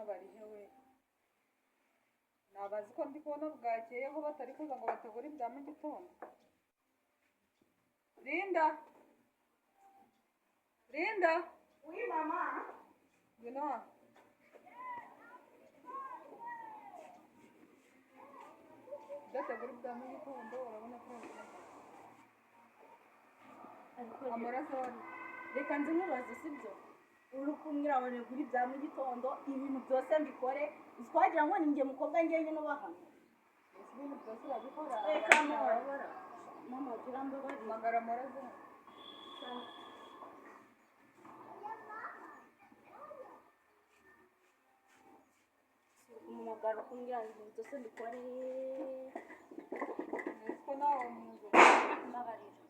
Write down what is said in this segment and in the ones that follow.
Hano bari hewe? Nabazi ko ndi kubona bwakeyeho, batari kuza ngo bategure ibya mu gitondo. Linda, Linda! Oui, mama. Ngwino hano. Udategura ibya mu gitondo, urabona ko amaraso wari Reka nze nkubaze, sibyo? Uri kumbwira ngo negure ibya mu gitondo, ibintu byose mbikore, twagira ngo ni njye mukobwa njyenyine uba hano. Ese ibintu byose urabikora? Reka mama, mama, turambabarira. Magara amaraso. Umumagara kumbwira ngo ibintu byose mbikore. Nzi ko nawe mu nzu. Mbabarira.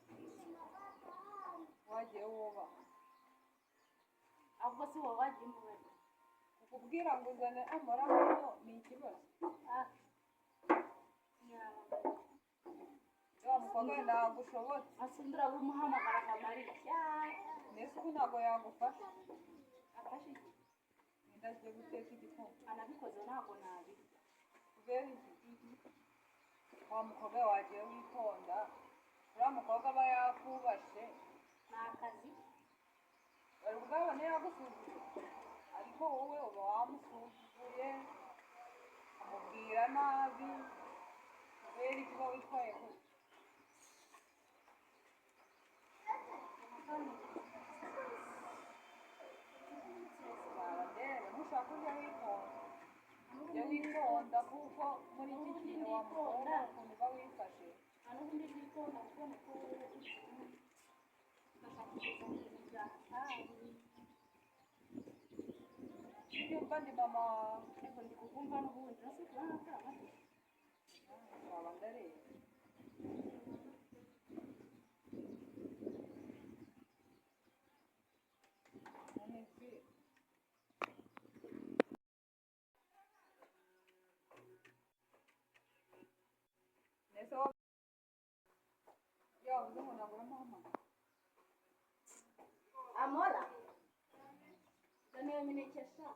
Wagiye woba. Ahubwo si wowe wagiye umbabarira. Kukubwira ngo uzane amaraso ni ikibazo? Ah. Wa mukobwa, ntabwo ushobotse. Asundura umuhamagara akamarira. Mbese ubu ntabwo yagufasha? Afashe iki? Ninda agiye guteka igikoma. Anabikoze ntabwo nabirya. Kubera iki? Wa mukobwa, wagiye witonda, uriya mukobwa aba yakubashe. Ni akazi. Bari bwabone yagusuzuguye, ariko wowe uba wamusuzuguye, amubwira nabi. Kubera iki uba witwaye gutya? Nzaba ndeba ntushaka ujya witonda, ujya witonda, kuko muri iki gihe, wa mukobwa, ukuntu uba wifashe. Nta n'ubundi rwitonda, kuko niko ndashaka kuzana ibintu bya hatari. Nibyumva ndi mama. Ariko ndi kukumva n'ubundi nasi kubona nta. Nzaba ndareba. None se nese wa yavuze ngo ntabwo uramuhamagara? Amora, zana iyo mineke sha.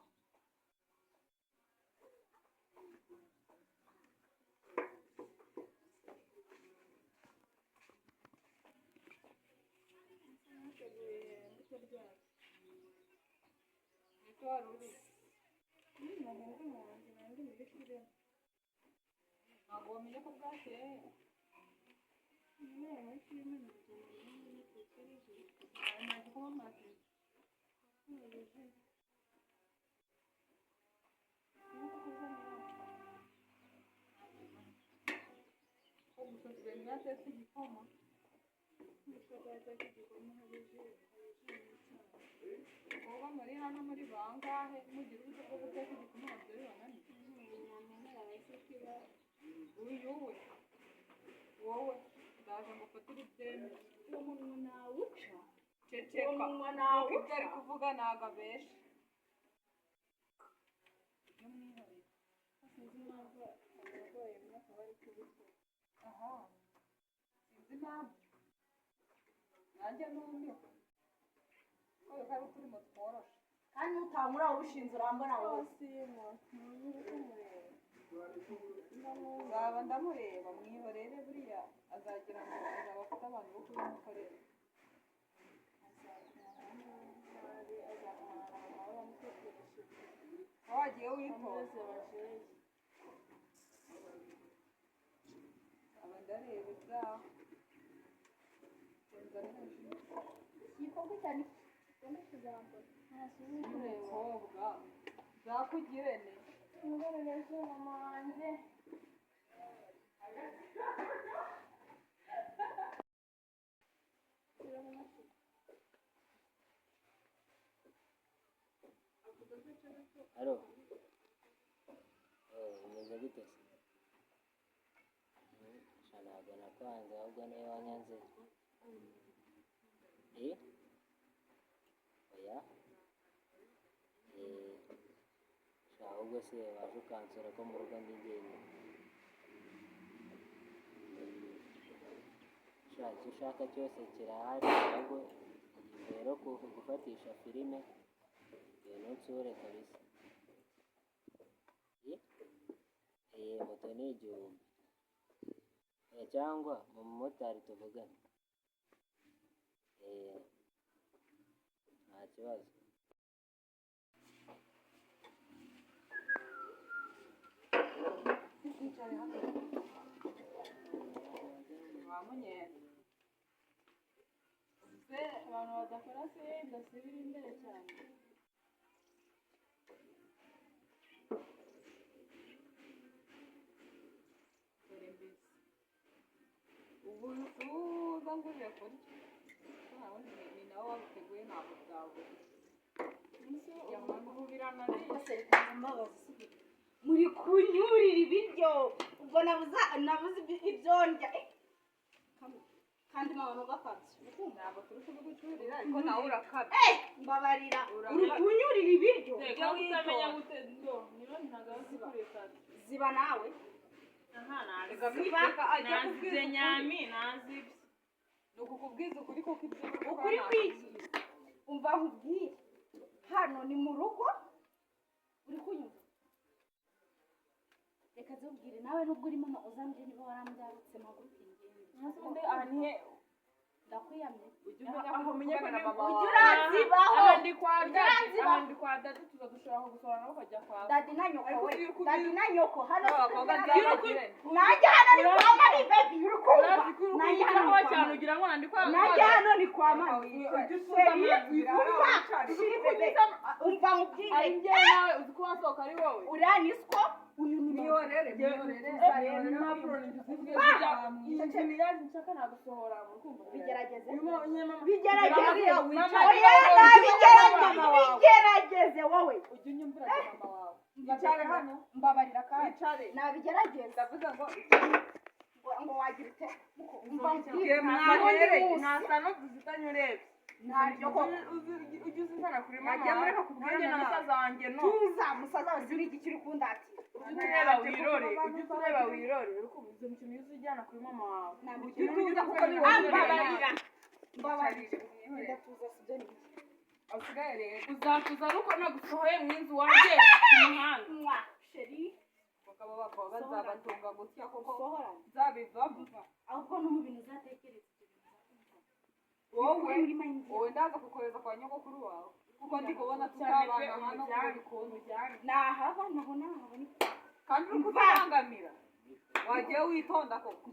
Ese wari uri? Ntabwo wamenye ko bwakeye? Nta gikoma mwatetse? Ko gusa nsigaye mwatetse igikoma. Kuba muri hano muri bangahe mugira uburyo bwo guteka igikoma nabyo bibananiye? Uyu we, wowe ndaje ngo ufatire ibyemezo. Uwo munwa nawuca. Ceceka. Uwo munwa Kuko nawuca. ibyo ari kuvuga ntabwo abesha. Ibyo mwihorere. Sinzi impamvu abarwayi mwaka bari kubikora. Aha, sinzi impamvu, nanjye numiwe ko ari uturimo tworoshe. Kandi utankura ubushinze urambona wowe. Nzaba ndamureba, mwihorere. Buriya azagira ngo azaba afite abantu bo kubimukorera. Wagiye witonda. Aba ndareba ibyaho. Nzanira ji. Igikorwa cyane. Y'umukobwa zakugirene. Mama wanjye. Alo. Umeze gute se? Sha, ntabwo nakwanze, ahubwo niwe wanyanze. Eh? Oya? Eh, sha, ahubwo se waje ukansura ko mu rugo ndi njyenyine? Sha, icyo ushaka cyose kirahari, ahubwo rero gufatisha filime, ngwino unsure kabisa. Moto ni 1000. Cyangwa mu mumotari tuvugane. Eh, nta kibazo. Twicare hano wa munyenda Se abantu badakora se ndasubira imbere cyane. Dore mbese ubu uza ngurire kurya ntabwo ni nawe wabiteguye, ntabwo byabura. Ubu birananiye. Muri kunyurira ibiryo, ubwo nabuze ibyo ndya. Kandi mama ntugakabye. Ntabwo turi kubigucurira, ariko nawe urakabye. Mbabarira, uri kunyurira ibiryo. Reka utamenya gute ndo niba ntabwo azi kureka. Ziba nawe. Aha. Reka Ziba. reka ajya kubwiza Nazize ukuri. Nyami nazibye. Ni ukukubwiza ukuri kuko ibyo uri gukora Ukuri ntabwo kwiki? Umva nkubwire, hano ni mu rugo, uri kunyumva? Reka nzubwire nawe, nubwo uri mama, uzambwire niba warambyarutse, mpaguruke ngende. Aha ni he? Ndakwiyamye. Ujye umenya Aho ko umenye ko uvugana na ni- mama Ujye wawe. uranzibaho. Aha ndi kwa Ujye daddy. uranzibaho. Aha ndi kwa daddy, tuza dushobora kugusohora nawe ukajya kwa Daddy na nyoko. Ariko We iyo uri daddy na nyoko hano. Abakobwa nzabagire. Nanjye hano ni kwa mami, baby, uri kumva? Urazi ko uri Nanjye hano kunyitaho ni kwa cyane mami. ugira ngo nandi kwa Nanjye hano ni kwa mami. Ujye usuza Chérie, amazi. umva chérie, bébé, umva nkubwire. Ari njyewe nawe uzi ko wasohoka ari wowe. Uriya ni siko, uyu ni mama. Mwiyorere, mwiyorere. Nshaka nagusohora urukundo. Bigerageze. Bigerageze. Bigerageze. Mama, Oya, nabigerageze. mama wawe. Bigerageze wowe. Ujye unyumvira mama wawe. Wicare hano. Mbabarira kandi. Wicare. Nabigerageza. Ndavuga ngo Ngo wagira ute? Umva nkubwire. mwahereye. Nta sano dufitanye urebye. Ntaryo koko. Ujye uzizana kuri mama Wagiye wawe. mureka kubwira Nanjye na nawe. musaza wanjye no. Tuza, musaza wawe ziri iki kiri kundatira? Ujye utureba wirore, ujye utureba wirore. Uri kumva izo mikino iyo uzijyana kuri mama wawe. Ujye utuza kuko ni wowe Mbabarira, mbabarira. Ndatuza, sibyo? Ni iki? Usigaye rero. Uzatuza ariko nagusohoye mu inzu wanjye ku muhanda. Mwa chérie. Bakaba bakaba bazabatunga gutya kuko Sohorane. nzabivamo. Ahubwo no mu bintu uzatekereza ibyo bintu. Wowe Uri muri mind. Wowe ndaza kukohereza kwa nyogokuru wawe kuko ndi kubona Cyane pe, tutabana hano ngo umujyane. bikunde. Nahaba naho, nahaba ni Kandi uri kutubangamira, wagiye witonda koko.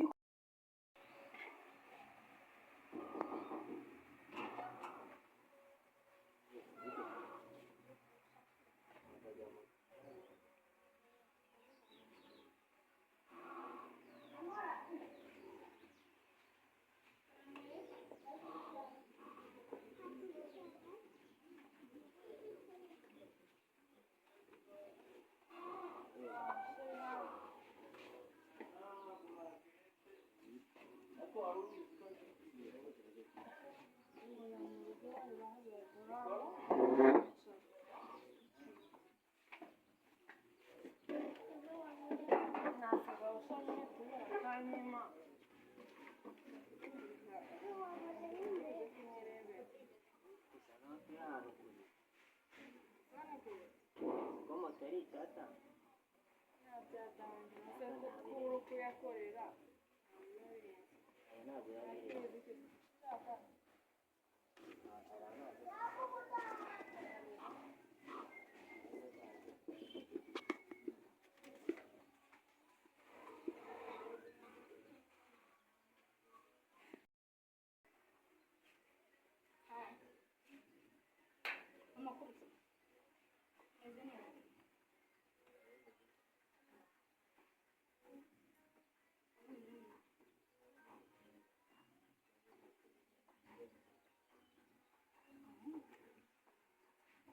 Bisa naho turi ahantu kure. Ko moto ari icyatanu. Kubura kuyakorera. Aya ntabwo yabireba. Hari amazi. Amakuru meze neza.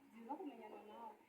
Byiza kumenyana nawe.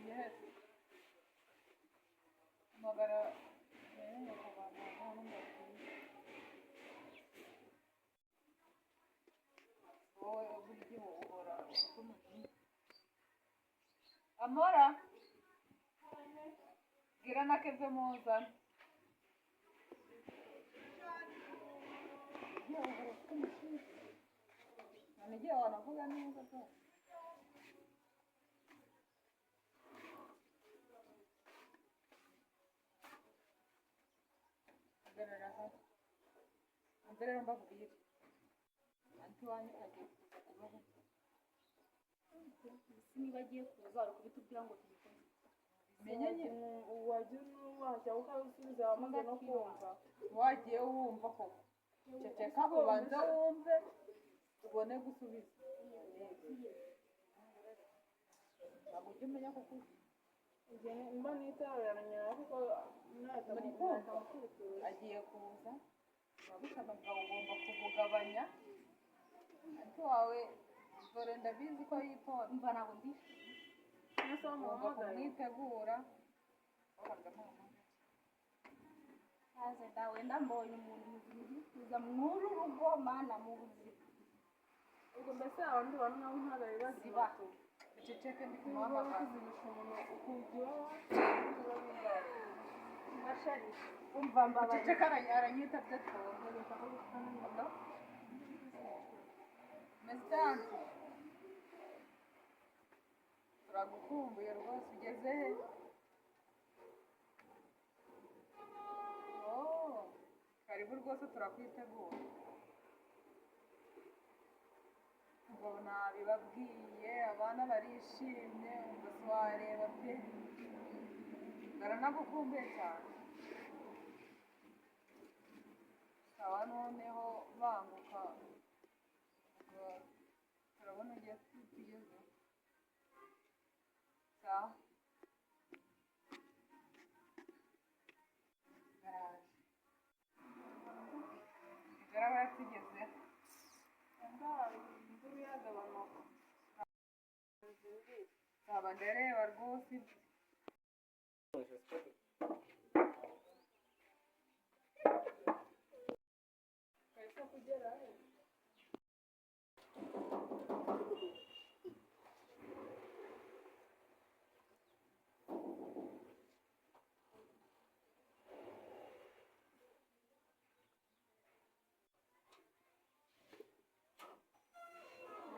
Yes. Magara wowe buri gihe uhora amora bwira na keve muzana igihe wanavuga neza rwose. Hagarara hano mbere mbabwire anti wanyu agiye kuza kubaho. Niba agiye kuza ari kubitubwira ngo tubikore. Menye nyine Wajya wajya ukabisubiza wamaze no kumva. Wagiye wumva koko, ceceka ubanze wumve ubone gusubiza. Ntabwo ujya umenya koko. Njye mba nitararanye kuko nahita Muri kumva agiye kuza, urabusaba ngo ugomba kubugabanya. Anti wawe dore ndabizi ko yitonda. Umva, ntabwo ndishimye. Ugomba kumwitegura. Haze dawe, ndambonye umuntu muzima ugiye kuza mw'uru rugo, mana, mu buzima. Ubwo mbese abandi bantu nabo ntabwo ari bazima. Ziba. Uceceke, ndi Niba kumuhamagara. kuzimisha umuntu ukujya Umva, mbabarira. Uceceke, aranyitabye twumve. Mesitansi, turagukumbuye rwose, ugeze he? Oh, karibu rwose, turakwitegura. Ngo nabibabwiye, abana barishimye, ubwo si wareba pe, baranagukumbuye cyane. Sawa, noneho banguka, ubwo turabona ugiye tugezeho. Sawa, garaje igaraba yatugezeho. Imvura yagabanuka. Nzaba ndareba rwose ibyo. Kahise kugera he?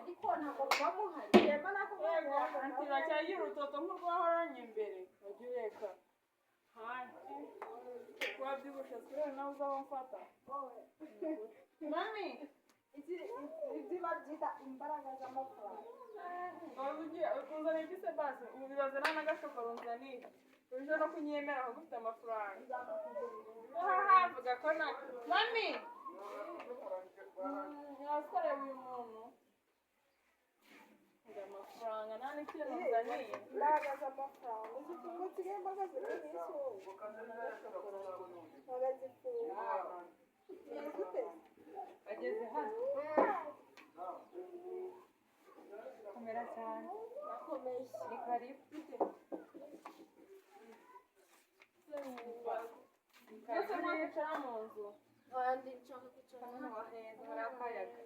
Ariko ntabwo muba muhari. Yemba nakubwira. Anti uracyagira urutoto nk'urwahoranye imbere, wajya ureka hanti wabyibushye siporo nawe uzaba mfata mami. Ibyo babyita imbaraga z'amafaranga. Waba ugiye unzaniye iki se? Basi ubu bibaze nta n'agashokoro unzaniye, uje no kunyemera ahubwo ufite amafaranga. Haha, avuga ko nta mami ntiwakorera uyu muntu ngo amafaranga nta n'ikintu unzaniye. Imbaraga z'amafaranga uzifunga, nsigaye mpagaze ku isi bagazifunga gute? Ageze hano, komera cyane. Nakomeye. Ni karibu. Mbese mwakwicara mu nzu? Wandi nshaka kwicara. Hano heza hari akayaga.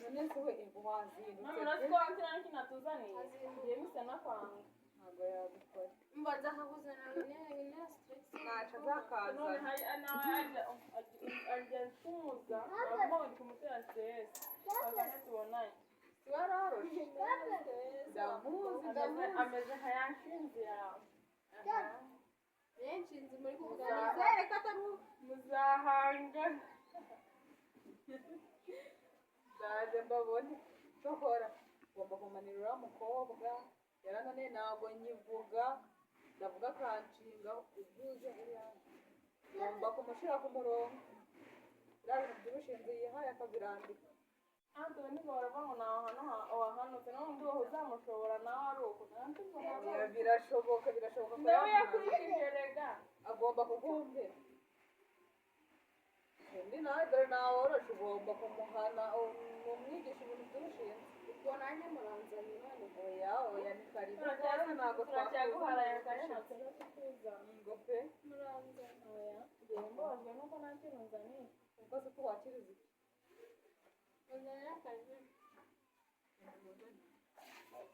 None se we wazindutse? Mami, urazi ko wansi nta n'ikintu atuzaniye, ngiye bisa nakwanga. Ntabwo yabikora. Mba nzakakuzanira bine stress. Ntaco None azakazana. hari nawe ajya mpumuza baguma bari kumutera stress bakajya tubonanye. Waroroshe, ndamuzi. Ameze nka ya nshinzi yawe. Benshi nzi muri kuvuga. Nizere ko atari uwo. Muzahanga Ndaje mbabone. Cyokora ugomba kumanira uriya mukobwa, yarananiye ntabwo nyivuga, ndavuga akanshinga ubwuzu. Ugomba kumushyira ku murongo, biriya bintu by'ubushinzi yihaye akabirandika. Anthony ngo baravuga ngo ntawe wahanutse n'undi wowe uzamushobora nawe ari uko. Oya, birashoboka, birashoboka ko Nawe yamuhana. yakurikije rega. Agomba kukumvira. Undi nawe dore nawe woroshe, ugomba kumuhana, umwigisha ibintu by'ubushinzi. Ubwo nanjye muranzanye none. Oya, oya, ni karibu rwose, ntabwo Turacyaguharaye twakuza. kanya ntabwo tuza. Ngo pe. Muranzanye. Oya, ngewe mbabajwe nuko nta kintu nzaniye. Ubwo se tuwakiriza iki? Muzanire akazi.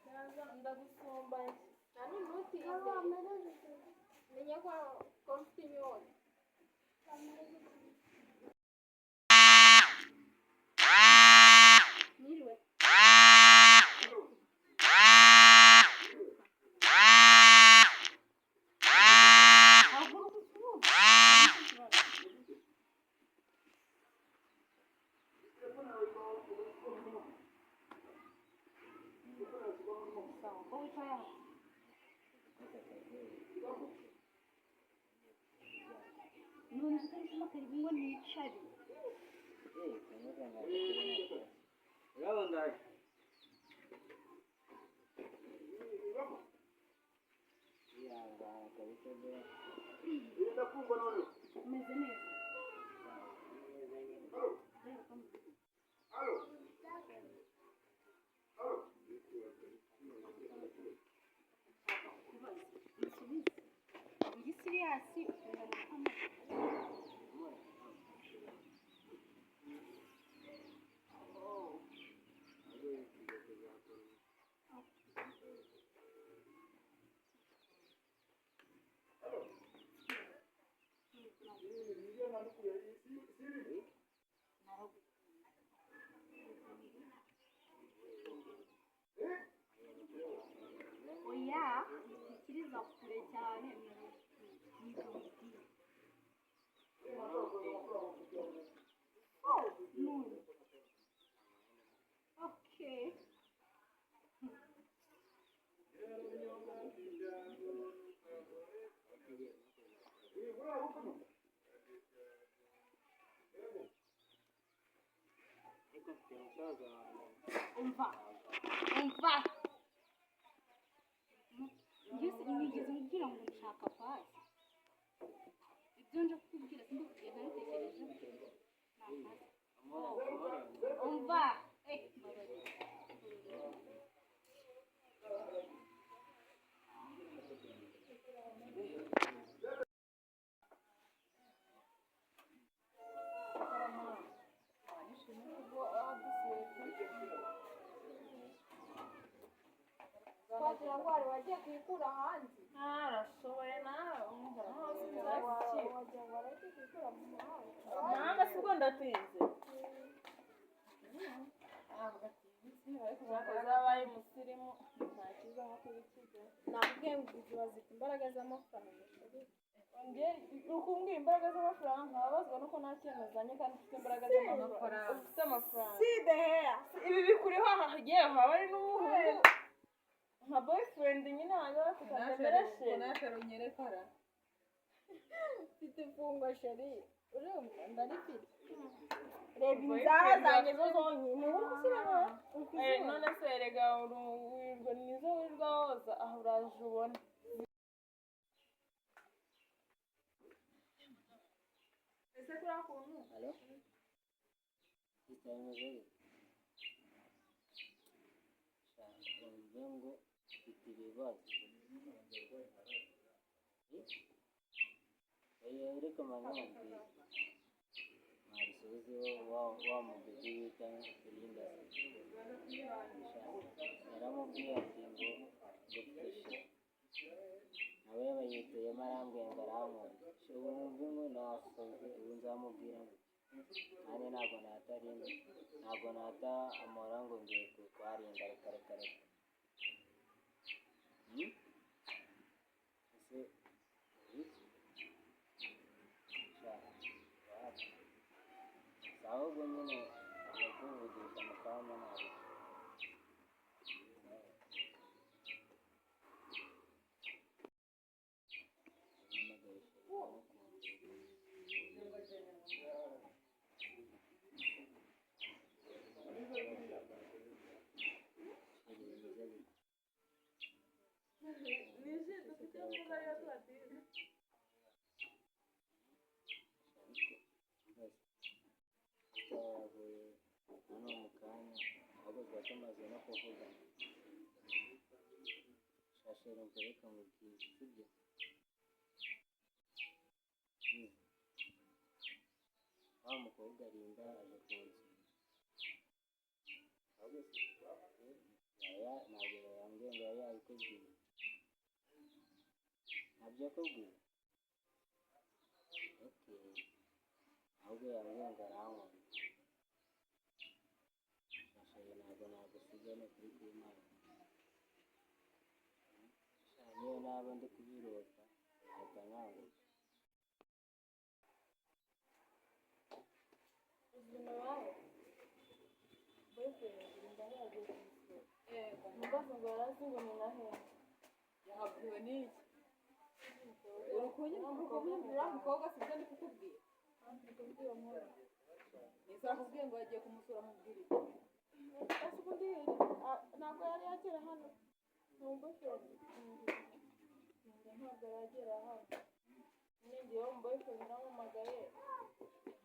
Ndaza ndagusumbaye. Nta n'utinde. Menya ko mfite inyota. Mwiriwe. Haguruka usuhuze. Sawa, ko wicaye aho? None utarisemo karibu ngo nicare. Komeza ntabwo. Yihangana kabisa be. Umeze neza? Neza nyine. Kubaza unsubize. Uri serious, ukunda gukama? Ahubwo yifuza kuzakora ubukwe. Oya, ntikiriza kure cyane, ni ibyo. Oh, none. Okay. Ariko mfite musaza wanjye. Umva. Umva. Njye nigeze nkubwira ngo nshaka pasi. Ibyo nje kukubwira simbikubwiye ntabitekerejeho. Nta pasi. Amora, amora. Umva. Mbabarira. Twagira ngo wari wagiye kuyikura hanze. Arashoboye nawe umva nawe sinzakira. Wagira ngo wari wagiye kuyikura mu muhanda. Nanga si ubwo ndatinze. Ntabwo atinze, ariko Zabaye umusirimu nta cyiza nko kuba ikigo. Nakubwiye ngo izi bazita imbaraga z'amafaranga. Njye ukumbwira imbaraga z'amafaranga nkababazwa nuko nta kintu uzanye kandi ufite imbaraga z'amafaranga. Ufite amafaranga. See the hair. Ibi bikuriho hagiye haba hari n'umuhungu nka boyfriend nyine wanjye bafite atemereshe. Unashara unyerekara. Mfite imfungo chérie. Urumva ndarifite. Reba inzara zanjye zo zonyine. Uri kuzibona? Uri kuzibona? None se erega wirirwa nizo wirirwa woza aho uraje ubona. Ese kuriya kuntu Halo? Sister, bimeze bite? Sha, wumve ngo mfite ibibazo. Eh? Oya, ariko mama nkubwire. Mwabisubizeho wa mubebe bita Linda se. Sha, naramubwiye ati ngo mfite chéri. Nawe yabayituyemo arambwira ngo arankunda. Sha, ubu wumve ngo nasaze, ubu nzamubwira ngo iki? Kandi ntabwo nata Linda, ntabwo nata Amora ngo ngiye kwa Linda, reka reka reka. Ese iki? Sha, wapi. Si ahubwo nyine ngiye kuvugisha mu kanya ntabwo. Mpamagaye chéri ndamukunda. Chéri bimeze bite? Ni ji dufite nubwo ariyo tuhatira. Ariko mbese twavuye hano mu kanya ahubwo tuba tumaze no kuvugana. Sha chéri umva reka nkubwire sibyo? Bizi. Wa mukobwa Linda aje kunsura. Ahubwo se ntabwo yambwiye ngo yari yabikubwiye. Ntabyo yakubwiye? Okay. Ahubwo yambwiye ngo arankunda. Sha chéri ntabwo nagusiga ni ukuri kw'Imana. Sha niyo naba ndi kubirota nahita nkanguka. Ubuzima bawe boyfriend Linda yagiye kumusura. Mubaze ngo yari azi ngo ni na hehe. Yahabwiwe n'iki? Uri kunyumvira uriya mukobwa sibyo ndi kukubwira. Nese arakubwiye ngo yagiye kumusura amubwira iki? Ese ubundi ntabwo yari yagera hano. Ni boyfriend. Linda ntabwo yagera hano. Nyine ngewe mu boyfriend namuhamagaye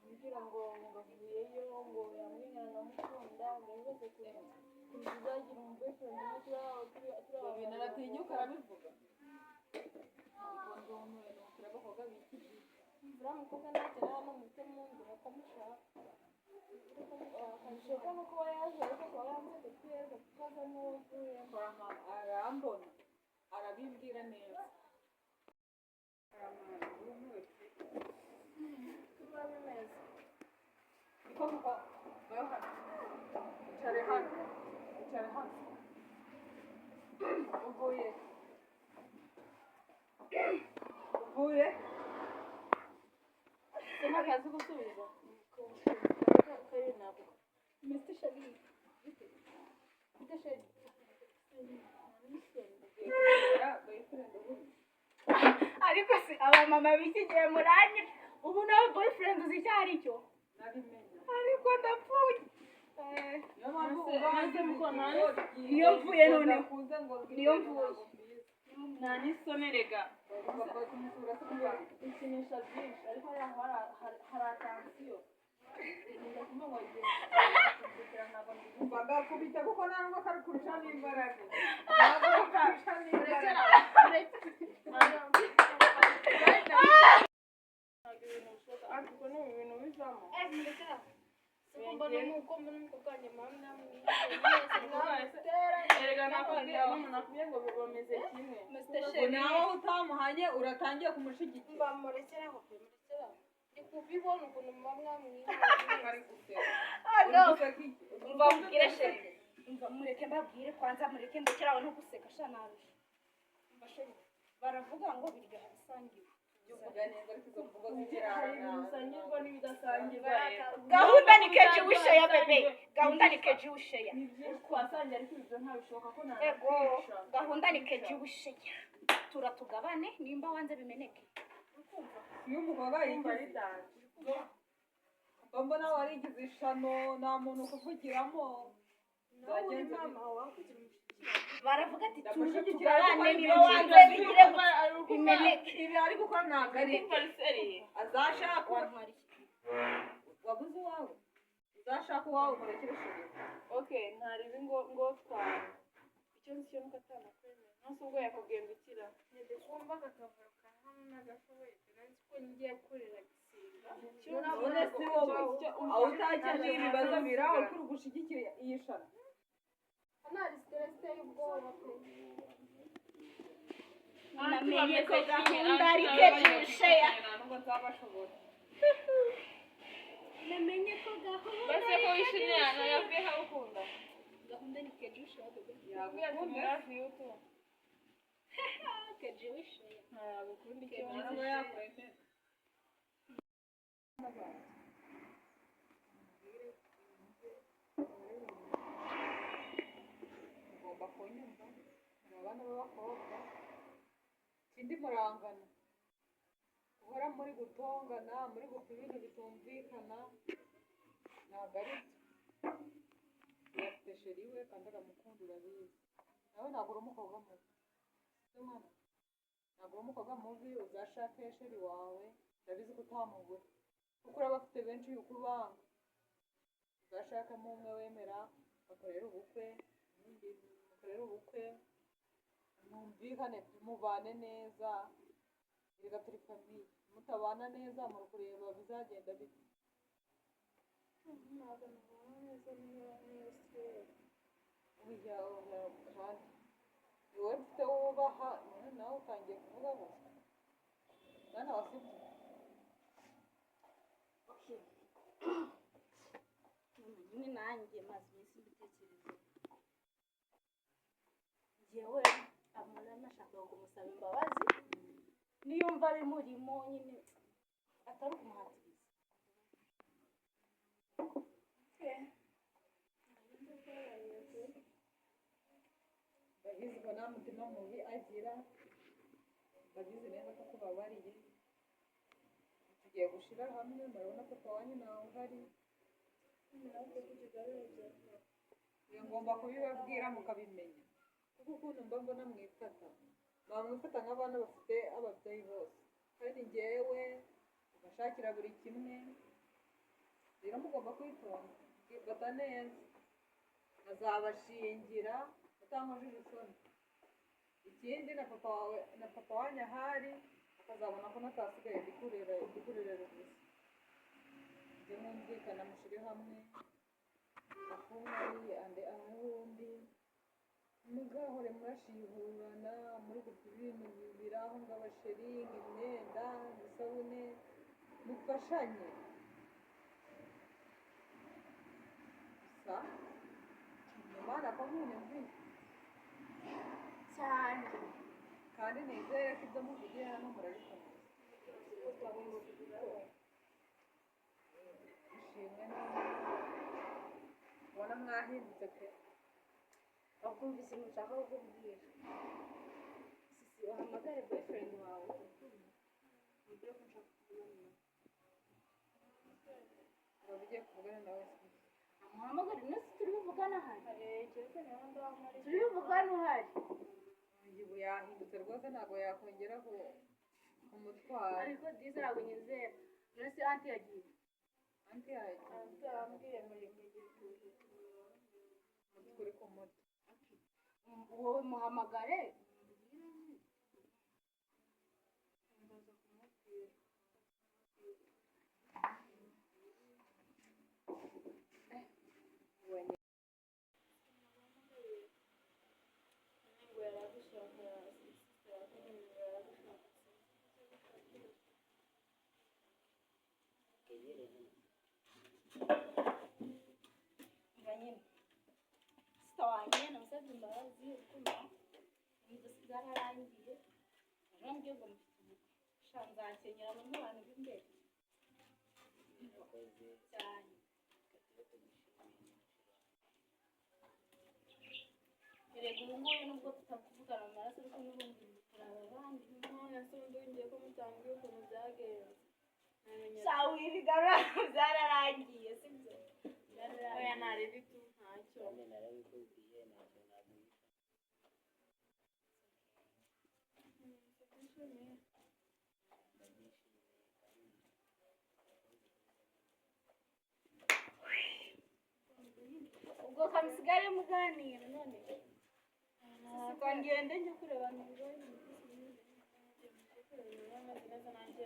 ambwira ngo avuyeyo ngo yamwihana ndamukunda ngo ibibazo ukuntu tuzagira umu boyfriend umwe turi Ibyo bintu aratinyuka arabivuga. Ariko ndumiwe ni ukuri abakobwa b'iki gihe. Uriya mukobwa nagera hano muhite mumbwira ko mushaka. Bishoboka no kuba yaje ariko akaba yanze kutwereka kuko aza n'uwo mvuyemo. Kwa mama arambona arabimbwira neza. Biba bimeze. Niko mukobwa vayo hano. Icare hano. Icare hano. Uvuye. Uvuye. Se ntabwo azi gusubiza. Kari ntabwo. Mr. Shali. Mr. Shali. Ugiye kugira boyfriend ubundi. Ariko se abamama b'iki gihe muranyica ubu nawe boyfriend uzi icyo ari cyo Nabimenya. ariko ndapfuye. Niyo mpamvu ubanza Niyo mvuye noneho. Udakunze ngo Niyo mvuye. Nta n'isoni rega. Bavuye kumusura se kugira Ikinisha byinshi ariko hariya hari atansiyo. Nkunda kumva ngo agiye kugira ntabwo ndi bagakubita kuko nta nubwo kari kurusha n'imbaraga. Ntabwo kurusha n'imbaraga. Ntabwo ibintu bishoboka ariko ni ibintu bivamo. Mbona nuko mbona umukobwa wanjye mama namwiye. Erega nakubwiye umuntu akubwiye ngo bameze kimwe. Ngo nawe utamuhanye uratangiye kumushigikira. Mba murekeraho pe murekeraho. Ndi kubibona ukuntu muba mwamwiye. Ari guseka. No. Uri guseka iki? Umva mbwire Sheri. Umva mureke mbabwire kwanza mureke ndekeraho no guseka sha narusha. Umva Sheri baravuga ngo biryoha bisangiwe. Jya uvuga neza ariko izo mvugo zigira Hari ibintu bisangirwa n'ibidasangirwa rero. Gahunda ni keji wisheya bebe. Gahunda ni keji wisheya. Ni byinshi twasangiye ariko ibyo ntabishoboka ko Ego nanakwica. gahunda ni keji wisheya. Turatugabane nimba wanze bimeneke. Iyo umukobwa Kumva yigize ari danje. mbona warigize ishano nta muntu ukuvugiramo. Nawe uri mama wakugira umushyikirano. Baravuga ati tuze Ndamushyigikira ariko tugabane ari niba byinshi. wanze bigire bimeneke. Ibi ari gukora ntabwo ari Kumva ari seriye. azashaka Wantwara iki? wabuze uwawe uzashaka uwawe umurekere sheri. Okay, ntaribi ngo ngo twara. Icyo nzi cyo nuko atanakwemera. Nonse ubwo yakubwiye ngo ikira. Ndi kumva aka kavuro ka hano n'agashoboye pe nzi ko ngiye kurira gisiga. None si wowe aho utakemuye ibibazo biri aho kuri gushyigikira iyi shano. Hano hari stress iteye ubwoba pe. Namenye ko gahunda ari keji wisheya. Ntabwo nzabashobora. Namenye ko gahunda Base ko ari keji wishimye hano wisheya. yakwiye ukunda. Gahunda ni keji wisheya bebe. Yakwiye ati murazi yutu. Keji wishe. Ntabwo ukunda icyo Ntabwo yakwemera. Mugomba kunyumva, muri abana b'abakobwa, ikindi murangana. Guhora muri gutongana, muri gupfa ibintu bitumvikana, ntabwo ari byo. Afite chéri we kandi aramukunda, urabizi. Nawe ntabwo uri umukobwa mubi. Sibyo mwana? Ntabwo uri umukobwa mubi, uzashake chéri wawe, ndabizi ko utamubura. Kuko uraba afite benshi yuko ubanga. Uzashakemo umwe wemera, bakorere ubukwe, mukorere ubukwe, mwumvikane, mubane neza. Erega turi famille. Mutabana neza muri kureba bizagenda bite? Ntabwo nabana neza n'iyo stress. Oya, oya, kandi ni wowe mfite wubaha, none nawe utangiye kuvuga gusa. Mwana wa, sibyo? Okay. Nyine nanjye maze iminsi mbitekereza. Njyewe amara nashakaga kumusaba imbabazi, niyumva bimurimo nyine, atari ukumuhatiriza. Ndabizi ko nta mutima mubi agira, ndabizi neza ko akubabariye. Tugiye gushira hamwe, murabona papa wanyu nawe uhari. Iyo ngomba kubibabwira mukabimenya, kuko ukuntu mba mbona mwifata, muba mwifata nk'abana bafite ababyeyi bose, kandi njyewe ubashakira buri kimwe. Rero mugomba kwitonda, mukifata neza, azabashingira utankojeje isoni. Ikindi, na papa wawe na papa wanyu ahari akazabona ko natasigaye ndikurera, ndikurerera ubusa. Mujye mwumvikana, mushyire hamwe, akumwe ari ande ahundi, mugahore murashihurana muri gupfa ibintu bibiri aho ngaho, chéri, imyenda, isabune, mufashanye. Gusa Imana ko munyumviye. Cyane. Kandi nizere ko ibyo muvugiye hano murabikomeza. Ishimwe n'Imana ubona mwahindutse pe. Wakumva ikintu nshaka kukubwira. Sisi, uhamagare boyfriend wawe, umubwire ko nshaka kuvugana nawe. Waba ugiye kuvugana nawe se? Amuhamagare uno, si turi buvugane ahari? Keretse niba ndahari. Turi buvugane uhari. Ubu yahindutse rwose, ntabwo yakongera kumutwara. Ariko disi ntabwo nyizera. None se aunty yagiye? Aunty yagiye. Aunty yambwiye ngo yigire. Umutwe uri ku mutwe. Wowe muhamagare. Ndaza kumubwira. Wenyine. Ngo yaragushaka, sister wawe ngo yaragushaka. Kegere hano. Umva nyine, sister wanjye namusabye imbabazi, ukumva ibintu byose byararangiye. Arambwiye ngo mufite ubukwe, sha nzakenyera bamwe bantu b'imbere. Urakoze. Cyane. Reka tube tugushimiye n'umuco wawe. Erega ubu ngubu nubwo tutakuvugana mu maraso, ariko n'ubundi turi abavandimwe. None se ubundi ngiye ko mutambwiye ukuntu byagenze, namenye. Sha wibigarura, byararangiye, sibyo? Oya. Byararangiye. Ntareba itu ntacyo. Kandi narabikubwiye, ntacyo naguhisha. Ndabyishimiye. Ndabyishimiye kandi urakoze. Ubwo kamusigare muganira none. Sisi, ngende njye kureba. Ameze neza nanjye.